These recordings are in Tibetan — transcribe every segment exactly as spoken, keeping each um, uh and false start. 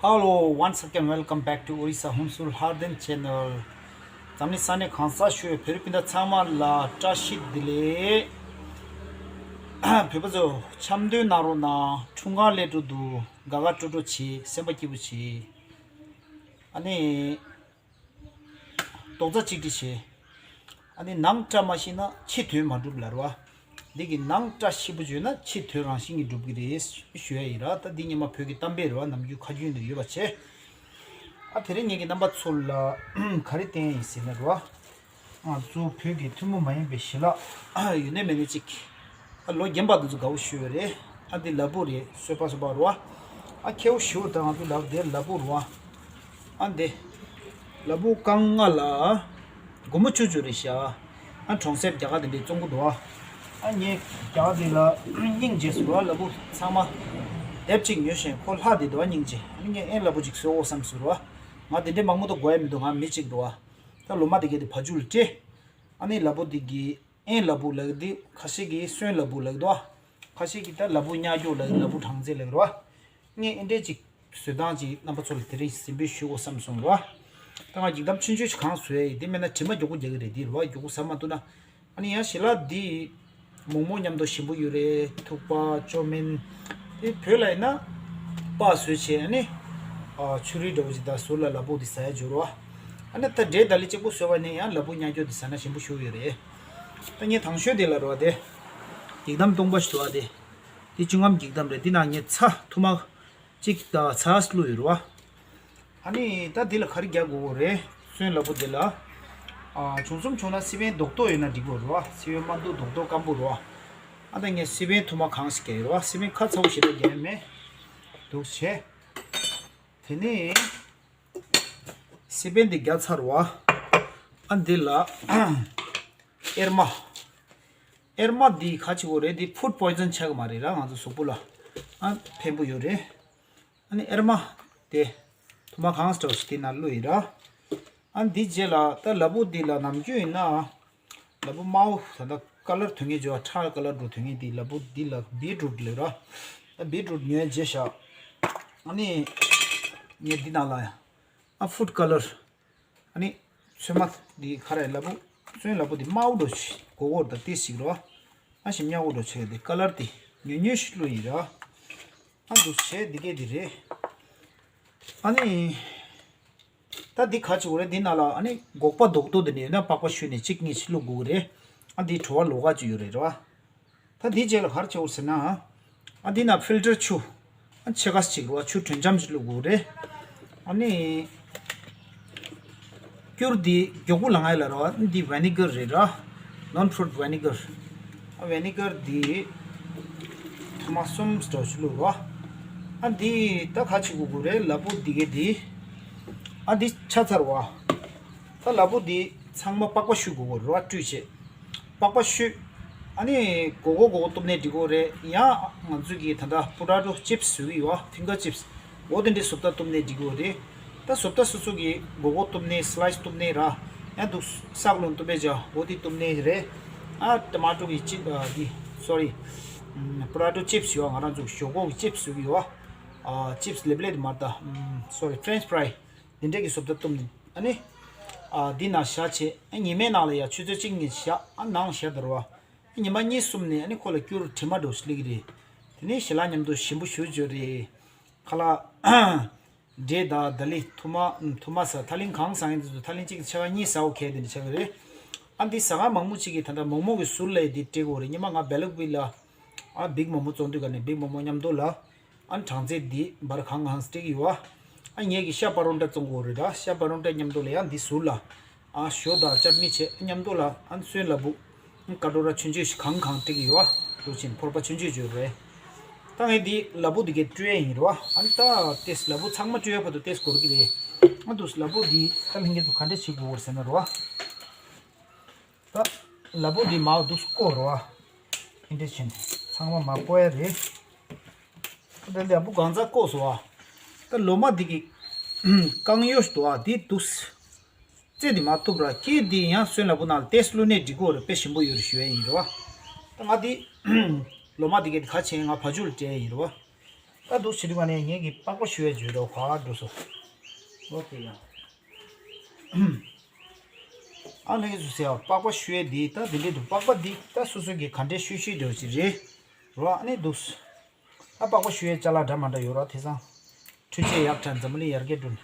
Hello, once again, welcome back to Orissa Home School Harden Channel. འཛམ་གླིང་ས་གནས་གང་སར་བཞུགས་པའི་བོད་རིགས་སྤུན་ཟླ་ཚང་མ་ལ་བཀྲ་ཤིས་བདེ་ལེགས། བོད་པ་ཚོ་འཆམ་མཐུན་གནང་རོགས་གནང་། འཁྲུངས་སྐར་སླེབས་འགྲོ་འདུག་དགའ་དགའ་སྤྲོ་སྤྲོ་བྱེད། སེམས་པ་སྐྱིད་པོ་བྱེད། ཨ་ནི། རྡོག་རྩ་གཅིག་སྒྲིལ་བྱེད། ཨ་ནི་ནང་བཀྲ་མ་ཤིས་ན་ཕྱི་དོན་མ་འགྲུབ་ལབ་རེད་བ། འདི་གི་ནང་བཀྲ་ཤིས་པོ་བྱུང་ན་ཕྱི་དོན་རང་བཞིན་གྱིས་འགྲུབ་ཀྱི་རེད་ཞུ་ཡ་ཡིན་ར། ད་འདི་སྔོན་མ་བོད་ཀྱི་གཏམ་དཔེ་རེད་བ། ནམ་རྒྱུན་ཁ་རྒྱུན་དུ་ཡོད་པ་བྱས། ཨ་དེ་རིང་ངེད་ཀྱིས་རྣམ་པ་ཚོ་ལ་ག་རེ་བསྟན་ཡིན་ཟེར་ན་རེད་བ། ང་ཚོ་བོད་ཀྱི་ཐུན་མོང་མ་ཡིན་པའི་ཞལ་ལག་ཡོད་ན་མེད་ན་གཅིག་ཨ་ལོ་རྒན་པ་འདི་ཚོ་དགའ་བོ་ཞུ་ཡོད་རེད། ཨ་འདི་ལ་ཕུག་རེད། སོས་པ་སོས་པ་རེད་བ། ཨ་ཁེའུ་ཞུ་ད་ང་ཚོ་ལ་དེ་ལ་ཕུག་རེད་བ། ཨ་འདི་ལ་ཕུག་རྐང་ལྔ་ལ་སྒོར་མོ་བཅུ་བཅུ་རེད་ཤག་ཨ་གྲོང་གསེབ་རྒྱ་གར་དེ་འདྲའི་བཙོང་གི་འདུག་ཨ་ངས་རྒྱ་གར་དེ་ལ་སྙིང་རྗེ་སོང་བ། ལ་ཕུག་ཚང་མ་དེབ་གཅིག་ཉོས་ཤིང་ཁོ་ལྷག་དེ་འདུག་ཨ་སྙིང་རྗེ། ཨ་ནི་ངས་ཨེ་ལ་ཕུག་ཅིག་གསོ་འོ་བསམ་སོང་རེད་བ། ང་དེ་འདྲའི་མང་པོ་ད་དགོས་ཡ་མི་འདུག་ང་མི་གཅིག་འདུག་ཨ་ད་ལོ་མ་དེ་གས་དེ་བ་ཕྱུགས་ལ་སྤྲད། ཨ་ནི་ལ་ཕུག་དེ་གི་ཨེ་ལ་ཕུག་ལབ་ཀྱི་འདི། ཁ་ཤས་ཀྱིས་སོན་ལ་ཕུག་ལབ་ཀྱི་འདུག་ཁ་ཤས་ཀྱིས་ད་ལ་ཕུག་ཉག་སྐྱོག་ལབ་ཀྱི། ལ་ཕུག་གྲང་ཚལ་ལབ་ཀྱི་རེད་བ། ངས་ཨེ་འདྲས་ཅིག་བཟོ་སྟངས་ཅིག་རྣམ་པ་ཚོ་ལ་དེ་རིང་གཟིགས་འབུལ་ཞུ་དགོས་བསམ་སོང་རེད་བ། ད་ང་འགྱིག་དམ་ཆུང་ཆུང་ཞིག་གང་བཟོ་ཡ་ཡིན། དེ་མེད་ན་དྲི་མ་མགྱོགས་པོ་རྒྱག་གི་རེད། འདི་རེད་བ། མགྱོགས་པོ་ཟ་མ་ཐུབ་ན། ཨ་ནི་ཡང་ཞལ་ལག་འདི་མོག་མོག་མཉམ་དུ་ཞིམ་པོ་ཡོད་རེད། ཐུག་པ་ཅོ་མིན། དེ་བོད་ལ་ཡིན་ན་པགས་བཟོས་བྱས། ཨ་ནི་ཨ་ཆུ་རུལ་འདྲ་བོ་ཅིག་དང་ཟུར་ལ་ལ་ཕུག་འདི་ཟ་ཡ་འཇུ་རེད་བ། ཨ་ནི་ད་འབྲས་དང་ལི་གཅིག་པུ་བཟོས་པ་ནས་ཡང་ལ་ཕུག་ཉག་སྐྱོག་འདི་ཟ་ན་ཞིམ་པོ་ཞེ་པོ་ཡོད་རེད། ད་ངས་དང་ཤོས་དེ་ལ་རོ་དེ། འགྱིག་དམ་སྟོང་པ་ཞིག་འདུག་ཨ་དེ། དེ་ཆུང་ངམ་འགྱིག་དམ་རེད། དེ་ནང་ངས་ཚྭ་ཐུར་མ་གཅིག་དང་ཚྭ་བླུགས་ཡོད་རེད་བ། ཨ་ནི་ད་དེ་ལ་ག་རེ་རྒྱག་དགོས་རེད། སོན་ལ་ཕུག་དེ་ལ་ཨ་བྱུང་གསུམ་བྱུང་ན་སི་པན་རྡོག་རྡོག་ཡོད་ན་འགྲིག་གི་རེད་བ། སི་པན་དམར་འདུག་རྡོག་རྡོག་སྐམ་པོ་རེད་བ། ཨ་ད་ངས་སི་པན་ཐུར་མ་གང་ཞིག་རྒྱག་ཡོད་རེད་བ། སི་པན་ཁ་ཚ་པོ་ཞེ་དྲག་རྒྱག་ཡ་མེད་འདུག་བྱས། དེ་ནས་སི་པན་འདི་རྒྱག་ཚར་བ། ཨ་འདི་ལ་ཨེར་མ། ཨེར་མ་འདི་ག་ཅིག་འོ་རེད། འདི་ཕུཌ་པོའི་ཛན་ཆགས་ཀྱི་མ་རེད་ར། ང་ཚོ་གཟུགས་པོ་ལ་ཨ་ཕན་པོ་ཡོད་རེད། ཨ་ནི་ཨེར་མ་དེ་ཐུར་མ་གང་སྤྲོ་ཞིག་དེ་ནང་བླུགས་ཡིན་ར། ཨ་འདི་རྗེས་ལ་ད་ལ་ཕུག་འདི་ལ་ནམ་རྒྱུན་ཡིན་ན། ལ་ཕུག་དམར་པོ་ད་ལྟ་ཀ་ལར་ཐོན་མཁན་བྱོས་པ། ཁྲ་ཀ་ལར་འདྲ་ཐོན་མཁན་དེ་ལ་ཕུག་འདི་ལ་བིཊ་རུཊ་ལབ་ར། ད་བིཊ་རུཊ་ཉོས་རྗེས་བཞག་ཨ་ནི་ངས་འདི་ནང་ལ་ཡང་ཨ་ཕུཌ་ཀ་ལར། ཨ་ནི་ཚོད་མ་འདི་ག་རེ་ལ་ཕུག་སོན་ལ་ཕུག་འདི་དམར་པོ་འདྲ་ཞིག་གོ་གོ་ད་ཏིས་ཞིག་ར། ཨ་ཞིམ་ཉག་པོ་འདྲ་བྱས་ཏེ་ཀ་ལར་དེ་ཉུང་ཉུང་ཞིག་བླུགས་ཡིན་ར། ཨ་འདུག་བྱས་འདི་གས་འདི་རེད། ཨ་ནི། ད་འདི་ག་ཅིག་འོ་རེད། འདི་ནང་ལ་ཨ་ནི་སྒོག་པ་རྡོག་རྡོག་འདི་ནས་ཡོད་ན་པགས་པ་བཤུས་ནས་གཅིག་གཉིས་ཤིག་བླུགས་དགོས་ཀྱི་རེད། ཨ་འདི་བྲོ་བ་ལོགས་ཀ་ཅིག་ཡོད་རེད་ར། ད་འདིའི་རྗེས་ལ་ག་རེ་བྱེད་དགོས་ཟེར་ན། ཨ་འདི་ནང་ཕིལ་ཊར་ཆུ་ཨ་ཕྱེད་ཀ་ཅིག་ར། ཆུ་དྲོན་འཇམ་ཞིག་བླུགས་དགོས་ཀྱི་རེད། ཨ་ནི་སྐྱུར་འདི་མགྱོགས་པོ་ལངས་ཡ་ལ་ར། འདི་ཝི་ནི་གར་རེད་ར། ནོན་ཕུཌ་ཝི་ནི་གར། ཨ་ཝི་ནི་གར་འདི་ཐུར་མ་གསུམ་འདྲ་ཞིག་བླུགས་ར། ཨ་འདི་ད་ག་ཅིག་དགོས་ཀྱི་རེད། ལ་ཕུག་འདི་གས་འདི། ཨ་འདི་ཆགས་ཚར་བ། ད་ལ་ཕུག་འདི་ཚང་མ་པགས་པ་བཤུས་དགོས་ཀྱི་རེད་བ། བཀྲུས་བྱས། པགས་པ་བཤུས། ཨ་ནི་སྒོར་སྒོར་སྒོར་སྒོར་གཏུབ་ནའི་འགྲིག་གི་རེད། ཡང་ང་ཚོ་གིས་ད་ལྟ་པོ་ཏེ་ཊོ་ཅིབ་སི་བཟོ་གི་ཡོད་བ། ཕིང་གར་ཅིབ་སི། འོ་དེ་འདྲའི་བཟོ་ལྟ་གཏུབ་ནའི་འགྲིག་གི་རེད། ད་བཟོ་ལྟ་སོ་སོ་གིས་སྒོར་སྒོར་གཏུབ་ནའི་སི་ལའི་སི་གཏུབ་ནའི་ར། ཡང་འདུག་སག་ལོན་གཏུབ་པའི་ཇ་འོ་དེ་གཏུབ་ནའི་རེད། ཨ་ཊ་མ་ཊོ་གི་ཅིབ་ཨ་འདི་སོ་རི། པོ་ཏེ་ཊོ་ཅིབ་སི་ཡོད་བ། ང་རང་ཚོ་ཞོག་ཁོག་གི་ཅིབ་སི་བཟོ་གི་ཡོད་བ། ཨ་ཅིབ་སི་ལེབ་ལེབ་དེ་མ་རེད་ད། སོ་རི། ཕེ་རེན་ཆི་ཕ་རའི། འདི་འདྲས་ཀྱི་བཟོ་ལྟ་གཏུབ་ནས་ཨ་ནི། ཨ་འདི་ནང་བཞག་བྱས། ཨ་ཉི་མའི་ནང་ལ་ཡ་ཆུ་ཚོད་གཅིག་གཉིས་བཞག་ཨ་ནང་བཞག་དར་བ། ཨ་ཉི་མ་གཉིས་གསུམ་ནས་ཨ་ནི་ཁོ་ལ་སྐྱུར་དྲི་མ་འདྲ་བོ་ཞིག་སླེབས་ཀྱི་རེད། དེ་ནས་ཞལ་ལག་མཉམ་དུ་ཞིམ་པོ་ཞེ་པོ་ཅིག་ཡོད་རེད། ཁ་ལག་འབྲས་དང་ད་ལི་ཐུར་མ་ཐུར་མ་ཟ། ཐག་རིང་གང་ཟ་མཁན་དེ་ཚོ་ཐག་རིང་གཅིག་ཆ་ག་གཉིས་ཟ་འོ་ཁེ་དེ་འདྲ་ཆགས་ཀྱི་རེད། ཨ་འདི་ཟ་མཁན་མང་པོ་ཅིག་གིས་ད་ལྟ་མོག་མོག་གི་ཟུར་ལ་ཡ་འདི་སྤྲད་ཀྱི་ཡོད་རེད། ཉི་མ་ང་སྦེལ་ཀོབ་ལ་ཨ་བིག་མོག་མོག་བཙོང་དུས་ག་ནས་བིག་མོག་མོག་མཉམ་དུ་ལ། ཨ་ནི་གྲང་ཚལ་འདི་འབར་གང་གང་སྤྲད་ཀྱི་ཡོད་ཨ། ཨ་ངེད་ཀྱི་ཤ་པ་རོན་ཊ་བཙོང་གི་ཡོད་རེད་ད། ཤ་པ་རོན་ཊ་མཉམ་དུ་ལ་ཡང་འདི་ཟུར་ལ། ཨ་ཞོ་དང་ཅར་ནི་བྱས་མཉམ་དུ་ལ། ཨ་ནི་སོན་ལ་ཕུག་ཀ་ཏོ་ར་ཆུང་ཆུང་ཞིག་གང་གང་སྤྲད་ཀྱི་ཡོད་ཨ། འདུག་ཕྱིན་ཕོར་པ་ཆུང་ཆུང་ཅིག་ཡོད་རེད། ད་ངས་འདི་ལ་ཕུག་འདི་གས་བཀྲུ་ཡས་ཡིན་རེད་བ། ཨ་ནི་ད་ཏེས་ལ་ཕུག་ཚང་མ་བཀྲུ་ཡས་བར་དུ་ཏེས་འགོར་གི་རེད། ཨ་འདུག་ལ་ཕུག་འདི་ད་ལྷན་རྒྱས་ཚོ་ག་འདྲས་བྱེད་དགོས་རེད་ཟེར་ན་རེད་བ། ད་ལ་ཕུག་འདི་མར་འདུག་བསྐོལ་རོ། ཨིན་དེ་ཕྱིན་ཚང་མ་མར་བསྐོལ་ཡ་རེད། ད་ལ་ཕུག་གང་ཚ་བསྐོལ་སོང་བ། ད་ལོ་མ་འདི་གི་རྐང་གཡོ་ཞིག་འདུག་བ། འདི་འདུག་རྩེ་འདི་མར་གཏུབ་ར། ཁྱེད་འདི་ཡང་སོན་ལ་ཕུག་ནང་ལ་ཏེས་བླུགས་ནས་འགྲིག་གོ་རེད། དཔེ་ཞིམ་པོ་ཡོད་རེད་ཞུ་ཡ་ཡིན་རེད་བ། ད་ང་འདི་ལོ་མ་འདི་གི་ཁ་ཆེན་ང་བ་ཕྱུགས་ལ་སྤྲད་ཡ་ཡིན་རེད་བ། ད་ ད་འདུག་བྱེད་དུས་ག་ནས་ངེད་ཀྱི་པགས་པ་བཤུ་ཡས་བརྗོད་འདུག་ག་འགྲོ་སོ། ཨོ་ཁེ་ཡ། ཨ་ལྷན་རྒྱས་ཚོ་ཟེར་བ་པགས་པ་བཤུ་ཡས་འདི་ད་འདི་འདྲས་འདུག་པགས་པ་འདི་ད་སོ་སོ་གི་ག་འདྲས་བཤུ་བཤུ་འདྲ་ཅིག་རེད། རོ་ཨ་ནི་འདུག་ཨ་པགས་པ་བཤུ་ཡས་ཅ་ལག་འདྲ་མ་འདྲ་ཡོད་ར། དེ་སང་འཕྲུལ་ཆས་ཡག་དྲག་འཛམ་བུ་གླིང་ཡར་རྒྱས་འགྲོ་ནས།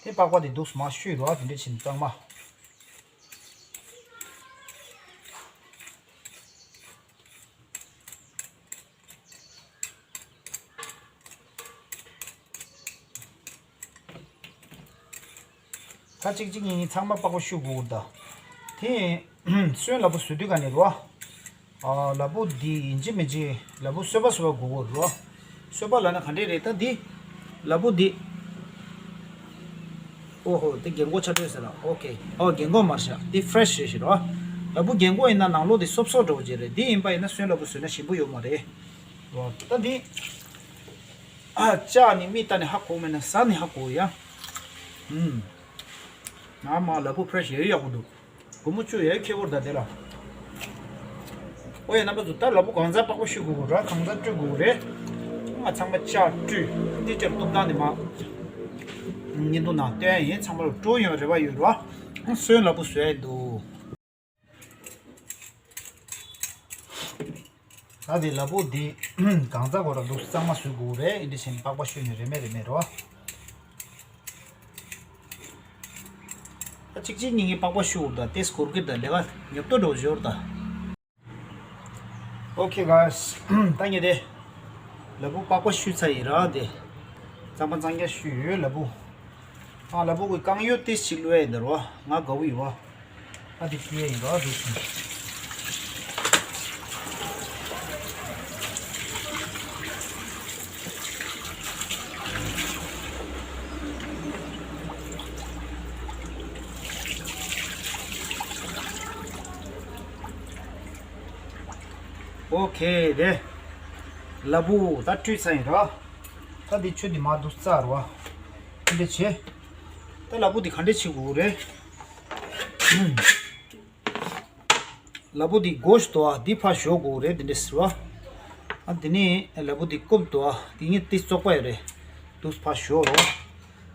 དེ་པགས་པ་འདི་འདུག་མ་བཤུས་རོ། ཨ་དེ་འདྲས་བྱས་ནས་གཙང་མ། ད་གཅིག་གཅིག་གཉིས་གཉིས་ཚང་མ་པགས་པ་བཤུ་དགོས་ད། དེ་སོན་ལ་པོ་བཟོ་དུས་ག་ནས་རོ། ཨ་ལ་པོ་འདི་ཡིན་གཅིག་མིན་གཅིག་ལ་པོ་སོས་པ་སོས་པ་དགོས་དགོས་རོ། སོས་པ་ལབ་ན་ག་འདྲས་རེད་ད་འདི། ལ་པོ་འདི། ཨོ་ཧོ། དེ་རྒན་གོག་ཆ་འདྲ་ཟེར་ལ། ཨོ་ཁེ། ཨོ་རྒན་གོག་མ་རེད་ཤག་དེ་ཕི་རེ་ཤི་རེད་ཤག་རོ། ལ་པོ་རྒན་གོག་ཡིན་ན་ནང་ལོགས་དེ་སོབ་སོབ་འདྲ་པོ་ཅིག་རེད། དེ་ཡིན་པ་ཡིན་ན་སོན་ལ་པོ་བཟོས་ན་ཞིམ་པོ་ཡོད་མ་རེད། རོ། ད་འདི། ཨ་ལྕགས་ནི་མིག་ལྟ་ནས་ཧ་གོ་མེད་ན་ཟ་ནས་ཧ་གོ་ཡ། ཨུམ། ང་མ་ལ་པོ་ཕི་རེ་ཤི་ཡོད་ཡག་པོ་འདུག་སྒོར་མོ་བཅུ་ཡར་ཁྱེར་བོར་ད་དེ་ལ། ཨོ་ཡ་རྣམ་པ་ཚོ། ད་ལ་པོ་གང་ཚ་པགས་པ་བཤུ་དགོས་ར། གང་ཚ་བཀྲུ་དགོས་རེད། ང་ཚང་མ་ལྕགས་བཀྲུས། འདི་ལྕགས་གཏུབ་སྟངས་དེ་མ་བརྙན་ཐུང་ནང་སྟོན་ཡིན། ཚང་མ་ལ་སྤྲོ་ཡོང་རེ་བ་ཡོད་ར། སོན་ལ་པོ་བཟོས་ཡ་འདུག་ད་དེ་ལ་པོ་དེ་གང་ཚ་གོ་ར་འདུག་གཙང་མ་བཟོ་དགོས་རེད། ཨིན་དྲི་ཆེན་པགས་པ་བཤུས་ནས་རེ་མེད་རེ་མེད་རོ། ད་གཅིག་གཅིག་གཉིས་གཉིས་པགས་པ་བཤུ་དགོས་ད། ཏེས་གོར་གི་ད་ལས་ཀ་ཉོབ་ཏོ་འགྲོ་ཞོར་ད། ཨོ་ཁེ་གཱས། ད་ངས་དེ་ལ་པོ་པགས་པ་བཤུས་ཚར་ཡིན་ར། དེ་གཙང་མ་གཙང་རྐྱང་བཤུས་ཡོད་ལ་པོ། ཨ་ལ་པོ་གི་རྐང་ཡོལ་ཏེ་ཞིག་བླུགས་ཡ་ཡིན་ད་རོ། ང་དགའ་བོ་ཡོད་བ། ཨ་དེ་བཤུས་ཡ་ཡིན་ར་འདུག་སོང་། ཨོ་ཁེ་དེ། ལ་པོ་ད་བཀྲུས་ཚར་ཡིན་ར། ད་འདི་ཆུ་འདི་མར་འདུག་བཙག་རོ། འདི་བྱེད། ད་ལ་པོ་འདི་ག་འདྲས་བྱེད་དགོས་རེད། ལ་པོ་འདི་སྒོ་ཞིག་འདུག་ཨ། འདི་ཕར་བཞོ་དགོས་རེད། འདི་འདྲས་ཟེར་བ། ཨ་འདི་ནས་ལ་པོ་འདི་རྐུབ་འདུག་ཨ། འདི་གཉིས་ཏིས་བཙོག་པ་ཡོད་རེད། འདུག་ཕར་བཞོ་རོ།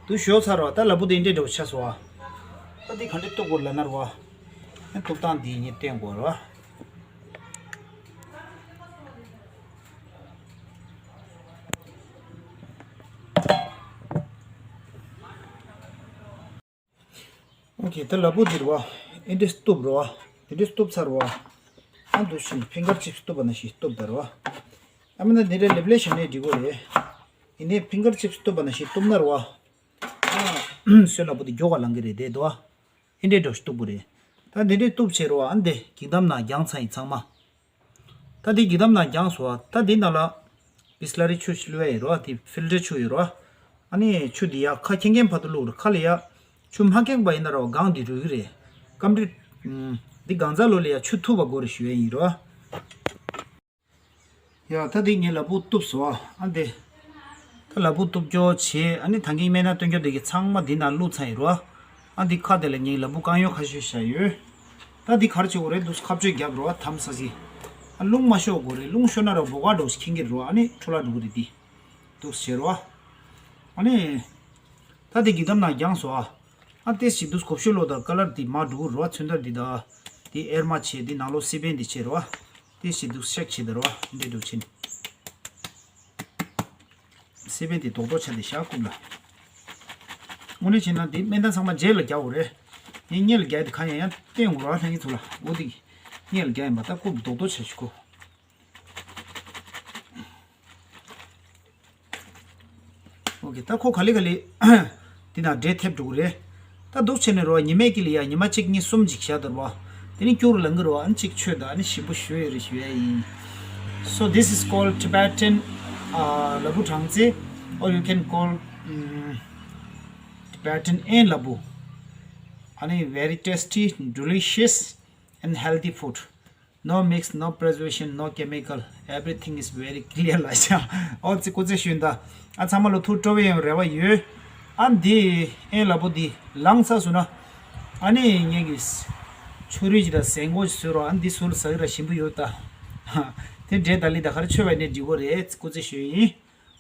འདུག་བཞོ་ཚར་རོ། ད་ལ་པོ་འདི་འདྲས་འདྲ་པོ་ཆགས་སོང་ཨ། ད་འདི་ག་འདྲས་གཏུབ་དགོས་ལབ་ན་རོ། ཨ་གཏུབ་སྟངས་འདི་གཉིས་བསྟན་དགོས་རོ། ཨོ་ཁེ། ད་ལ་པོ་འདི་རེད་བ། ཨེ་འདྲས་གཏུབ་རེད་བ། དེ་འདྲས་གཏུབ་ཚར་བ། ཨ་འདུག་བཞིན་ཕིང་གར་ཅིབ་སི་གཏུབ་པ་ནང་བཞིན་གཏུབ་ད་རེད་བ། ཨ་མིན་ན་འདི་འདྲས་ལེབ་ལེབ་བཞག་ནས་འགྲིག་གོ་རེད། ཡིན་ནའི་ཕིང་གར་ཅིབ་སི་གཏུབ་པ་ནང་བཞིན་གཏུབ་ན་རེད་བ། ཨ་སོན་ལ་པོ་འདི་མགྱོགས་ག་ལང་གི་རེད་དེ་འདུག་བ། ཨེ་འདྲས་འདྲ་བོ་ཞིག་གཏུབ་དགོས་རེད། ད་འདི་འདྲས་གཏུབ་བྱས་རེད་བ། ཨ་འདི་གྱི་དམ་ནང་རྒྱང་ཚ་ཡིན་ཚང་མ། ད་འདི་གྱི་དམ་ནང་རྒྱང་སོ། ད་འདི་ནང་ལ་བི་སི་ལ་རི་ཆུ་ཞིག་བླུགས་ཡ་ཡོད་རོ། དེ་ཕིལ་ཊར་ཆུ་ཡོད་རོ། ཨ་ནི་ཆུ་འདི་ཡ་ཁ་ཁེང་ཁེང་བར་དུ་བླུགས་རོ། ཁ་ལ་ཡ་ཆུ་མ་ཁེངས་པ་ཡིན་ན་རོ་སྒང་འདི་རུལ་གི་རེད། སྐམ་རིད། འདི་སྒང་ཚ་ལོ་ལ་ཡ་ཆུ་ཐུག་པ་དགོས་རེད་ཞུ་ཡ་ཡིན་རོ། ཡ་ད་འདི་ངས་ལ་པོ་གཏུབས་སོ། ཨ་འདི། ད་ལ་པོ་གཏུབ་ཀྱོག་བྱས། ཨ་ནི་ད་གིན་སྨན་སྣ་སྟོན་ཀྱོག་དེ་གི་ཚང་མ་འདི་ནང་བླུགས་ཚར་ཡིན་རོ། ཨ་འདི་ཁ་དེ་ལ་ངས་ལ་པོ་རྐང་ཡོལ་ཁ་ཤས་བཞག་ཡོད། ད་འདི་ག་རེ་བྱེད་དགོས་རེད་འདུག་ཁ་གཅོད་རྒྱབ་རོ། ཨ་དམ་ས་སི། ཨ་རླུང་མ་ཤོར་དགོས་རེད། རླུང་ཤོར་ན་ར་བོ་ག་འགྲོ་ཞིག་ཁེངས་ཀྱི་རོ། ཨ་ནི་འཕྲོ་བརླག་འགྲོ་གི་རེད་འདི། འདུག་བྱེད་རོ། ཨ་ནི། ད་འདི་གི་དམ་ནང་རྒྱང་སོ་ཨ། ཨ་ཏེ་ཞིག་འདུག་གོབ་ཤོད་ལོ་ད་ཀ་ལར་འདི་མ་འགྲོ་གི་རོ། ཚོན་མདོག་འདི་ད། འདི་ཨེར་མ་བྱས། འདི་ནང་ལོགས་སི་པན་འདི་བྱས་རོ། ཏེ་ཞིག་འདུག་ཤེག་བྱས་ད་རོ། འདི་འགྲོ་ཕྱིན། སི་པན་དེ་རྡོག་རྡོག་ཆ་དེ་བཞག་རྐུབ་ལ། དངོས་གནས་བྱས་ན་དེ་སྨན་ཐང་ཚང་མ་རྗེས་ལ་རྒྱག་དགོས་རེད། ངས་སྔོན་ལ་རྒྱག་དེ་གང་ཡང་ཡང་བསྟན་དགོས་ར། ལྷན་རྒྱས་ཚོ་ལ་འོ་དེ་སྔོན་ལ་རྒྱག་ཡིན་པ། ད་རྐུབ་རྡོག་རྡོག་ཆ་ཞིག་ཁོ། ཨོ་ཁེ། ད་ཁོ་ག་ལེ་ག་ལེ་དེ་ན་འབྲས་ཐེབས་འགྲོ་གི་རེད། ད་འདུག་བྱས་ནས་རོ། ཉི་མའི་དཀྱིལ་ལ་ཡ་ཉི་མ་གཅིག་གཉིས་གསུམ་ཅིག་བཞག་དང་རོ། དེ་ནས་སྐྱུར་ལངས་གི་རོ། ཨ་ནི་གཅིག་མཆོད་དང་། ཨ་ནི་ཞིབ་པོ་ཞུ་ཡ་རེ་ཞུ་ཡ་ཡིན། So this is called Tibetan, uh, labu thangtse, or you can call, um, Tibetan and labu. ཨ་ནི་very tasty, delicious and healthy food. No mix, no preservation, no chemical, everything is very clear ལ་ཤ། ཨོ་ཙི་ཀུ་ཙི་ཤུན་ད། ཨ་ཚང་མ་ལོ་ཐུགས་སྤྲོ་བའི་ཡང་རེ་བ་ཡོད། ཨ་འདི་ཨེ་ལ་པོ་འདི་ལངས་ཚར་སོང་ན། ཨ་ནི་ངེད་ཀྱིས་ཆུ་རུལ་ཅིག་དང་ཟན་གོ་ཞིག་བཟོས་རོགས། ཨ་འདི་སུ་ལ་ཟ་གི་ར་ཞིམ་པོ་ཡོད་ད། དེ་འདྲའི་ད་ལི་ད་ག་རེ་མཆོད་པ་ནས་འགྲིག་གོ་རེད། ཀུ་ཙི་ཤུན་ཡིན།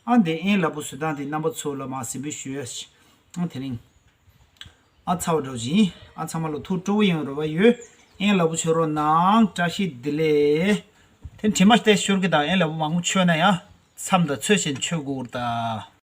ཨ་འདི་ཨེ་ལ་པོ་བཟོ་སྟངས་དེ་རྣམ་པ་ཚོ་ལ་མ་གཟིགས་འབུལ་ཞུ་ཡ། ཨ་དེ་རིང་ཨ་ཚ་བ་འགྲོ་བཞིན། ཨ་ཚང་མ་ལ་ཐུགས་སྤྲོ་བོ་ཡོང་རོགས་པ་ཡོད། ཨེ་ལ་པོ་བྱོས་རོགས་གནང་། བཀྲ་ཤིས་བདེ་ལེགས། དེ་དྲི་མ་བལྟས་ཤོར་གི་དང་། ཨེ་ལ་པོ་མང་པོ་མཆོད་ན་ཡང་མཚམས་དང་ཚོད་བཞིན་མཆོད་དགོས་ད།